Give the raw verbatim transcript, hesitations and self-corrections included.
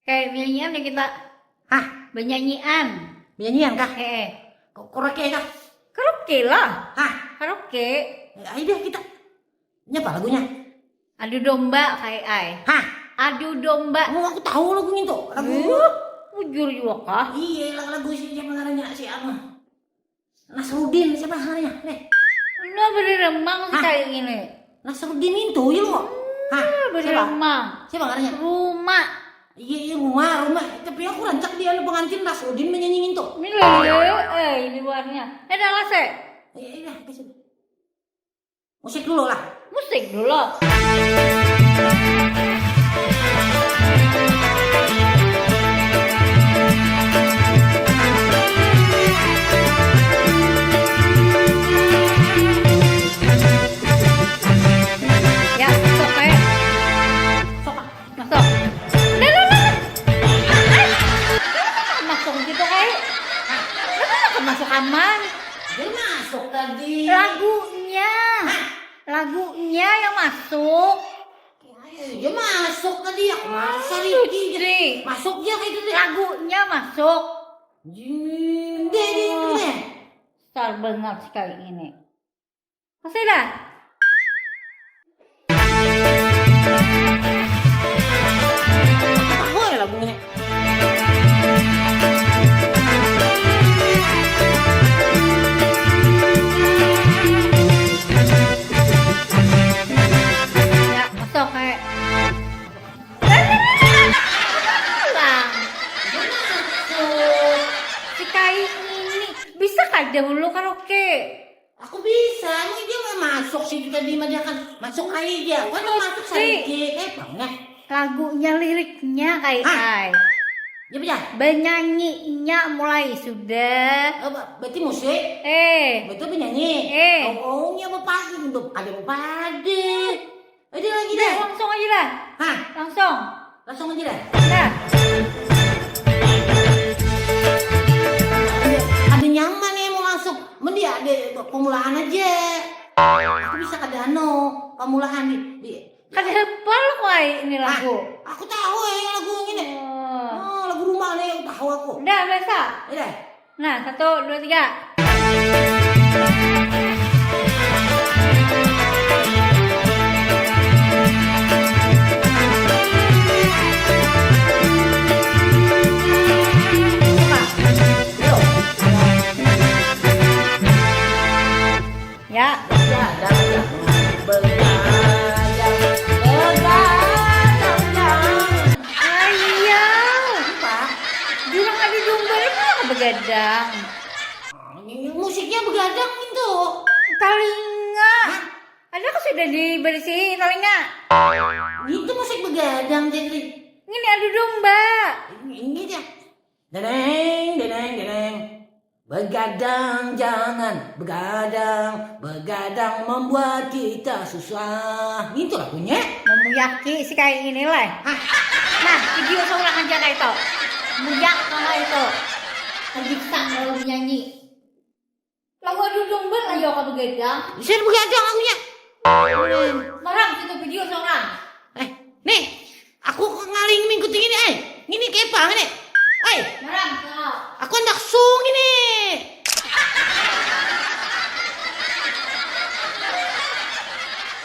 Kayak nyanyian ya kita. Hah? Benyanyian. Benyanyian kah? Eh, eh. Karaoke kah? Karaoke lah. Hah? Karaoke. Ya, ayo deh kita. Ini apa lagunya? Adu domba kayak ai. Hah? Adu domba. Oh, aku tahu lagu itu. Lagu uh, bujur juga kah? Iya, lagu si siapa namanya si anu. Nasrudin siapa namanya? Nih. Nah, beri remang sih kayak gini. Nasrudin itu ya lo. Hah? Beri remang. Siapa namanya? Ruma. Iya, iya, Ruma, Ruma. Tapi aku rancak dia lo pengantin Nasrudin menyanyi itu. Ini loh, eh, ini luarnya. Eh, dah lah, sih. Iya, iya, kasih. Musik dulu lah. Musik dulu. Ya, sok kayak. Sok. Masuk. Dah, dah, dah, dah. Masuk gitu kayak. Kenapa masuk aman? Dia masuk tadi. Lagunya. Hah? Lagunya yang masuk. Dia masuk tadi ya. Masa Riki? Masuk dia kayak gitu. Lagunya masuk. Jinde, jinde. Besar banget sekali ini. Kasih dah. Aku ya lagunya. Ya, masuk kayak. Pulang. Si Kai ini bisa kada dulu karaoke? Aku bisa, ini dia mau masuk situ tadi mah dia kan masuk aja. Kan mau masuk sarigi, eh banget. Lagunya liriknya kayak ai. Ya pecah. Benyanyinya mulai sudah. Oh, berarti musik? Eh. Betul benyanyi. Eh. Oh, oh, nya apa padi? Ada apa padi? Ada lagi dah. Langsung aja dah. Hah? Langsung. Langsung aja dah. Dah. Ada nyaman nih mau masuk. Mending ada pemulaan aja. Aku bisa kada anu, pemulaan di, di. Kada hafal kau ai ini lagu. Aku tahu ya lagu ini. Oh. Oh, lagu rumah nih yang tahu aku. Dah biasa. Dah. Nah, satu, dua, tiga. Ya. Begadang jangan, begadang, begadang jangan. Ayau. Apa? Jurang adu domba itu lah begadang. Ini musiknya begadang itu. Talinga. Hah? Ada aku sudah dibersihi talinga. Itu musik begadang jadi. Ini adu domba. Ini dia. Deneng, deneng, deneng. Begadang jangan, begadang, begadang membuat kita susah. Gitu lagunya. Memuyaki sih kayak gini lah. Hah? Nah, video seorang aja kayak itu. Muyak kalau itu. Tersiksa kalau nyanyi. Lagu adu domba lah ya begadang. Bisa begadang lagunya. Marah gitu video seorang.